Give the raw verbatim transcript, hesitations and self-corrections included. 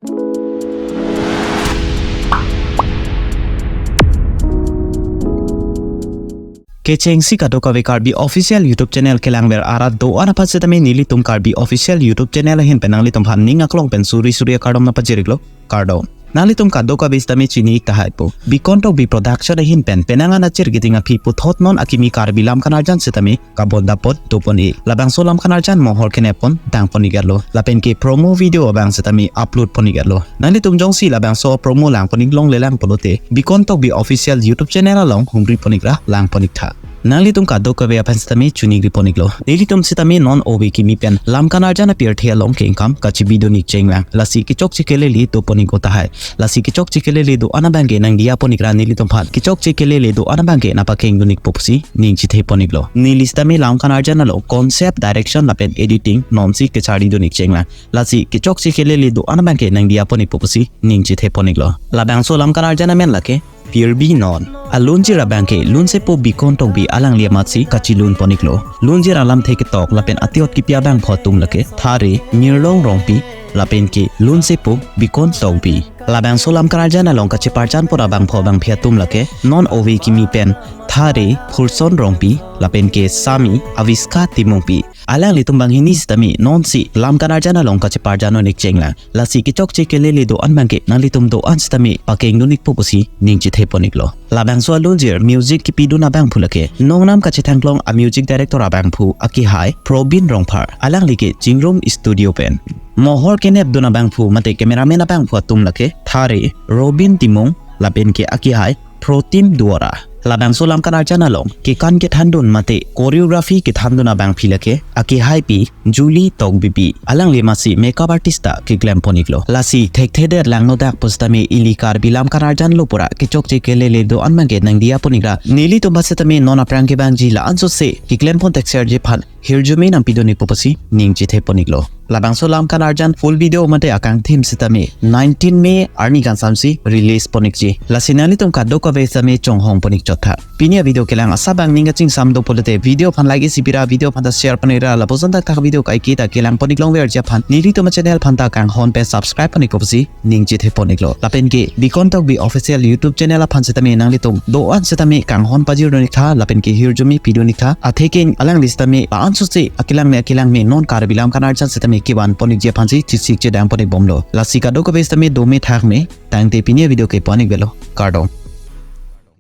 Kechengsi kadokave Karbi Official YouTube Channel kelangver arat do-an aphan sitame nelitum Karbi Official YouTube Channel ahin pen nanglitum aphan ning aklong pen suri suri akardom nangpajir-iklo, kardom. Nanglitum kadokave sitame chini-ik tahai pu, Bikon Tokbi Production ahin pen penang an achir kiting aphi puthot non akimi Karbi lam kan arjan sitame kabondapon dopon-ik. Labangso lam kan arjan mohor kenep pon dangpon-ik-etlo. Lapen ke promo video abang sitame upload pon-ik-etlo. Nanglitum jongsi labangso promo langpon-ik longle lang pulote, Bikon Tokbi Official YouTube Channel along humripon-ik ra langpon-ik tha. Nanglitum kadokave aphan sitame chuningri pon-iklo. Nelitum sitame non ove kimi pen lam kan arjan apirthe along kengkam kachibidun-ik chenglang. Lasi kechokche kelele dopon-ik-o tahai. Lasi kechokche kelele do-an abang ke nangdiya pon-ik ra nelitum aphan kechokche kelele do-an abang ke nangpakengdun-ikpo pusi ning chethepon-iklo. Neli sitame lam kan arjan along concept, direction lapen editing nonsi kecharlidun-ik chenglang. Lasi kechokche kelele do-an abang ke nangdiya pon-ikpo pusi ning chethepon-iklo. Labangso lam kan arjan amen lake Pirbi Non. Alunjir abang ke lunsepo Bikon Tokbi alangli amatsi kachilun pon-iklo. Lunjir alamthe ketok lapen atiot kipi abangphu atum lake Thare Mirlong Rongpi lapen ke lunsepo Bikon Tokbi. Labangso lam kan arjan along kacheparjan pon abangphu abangphi atum lake non ove kimi pen Thare Phurson Rongpi lapen ke Sami Aviska Timungpi. Alanglitum banghini sitame nonsi lam kan arjan along kacheparjan-un-ik chenglang. Lasi kechokche kelele do-an abang ke nanglitum do-an sitame pakengdun-ikpo pusi ning chethepon-iklo. Labangso alunjir music kipidun abangphu lake nongnam kachethangklong a music director abangphu akihai Probin Rongphar, alangli ke Chingrum Studio pen. Mohor kenepdun abangphu mate cameraman abangphu atum lake Thare Robin Timung lapen ke akihai Protim Duara. Labangso lam kan arjan along kekan kethandun mate choreography kethandun abangphi lake akihaipi Julie Tokbipi, alangli amatsi makeup artist ta keklem pon-iklo. Lasi thekthedet langnodak pusitame ili Karbi lam kan arjan lo pura kechokche kelele do-an abang ke nangdiya pon-ik ra nelitum aphan sitame non aphrang kevangji la-ansose keklem pon thekserji aphan hirjume nangpidun-ikpo pusi ning chethepon-iklo. Labangso lam kan arjan full video mate akangthim sitame nineteen May arni kangsam si release pon-ikji. Lasi nanglitum kadokave sitame chonghong pon-ik chot tha. Pini avideo kelang asap abang ning kachingsam do pulote video aphan like isi pira, video aphan ta share pon-ik ra, lapuson thakthak video kaike ta kelang pon-ik longverji aphan nelitum achannel aphan ta kanghon pen subscribe pon-ikpo pusi ning chethepon-iklo. Lapen ke Bikon Tokbi Official YouTube Channel aphan sitame nanglitum do-an sitame kanghon pajir-dun-ik tha lapen ke hirjume pidun-ik tha. Atheke alangli sitame la-ansose akelang me akelang me non Karbi lam kan arjan sitame kevan pon-ikji aphansi chesik chedang pon-ik bomlo. Lasi kadokave sitame dome thakme, tangte pini avideo ke pon-ik velo, kardom.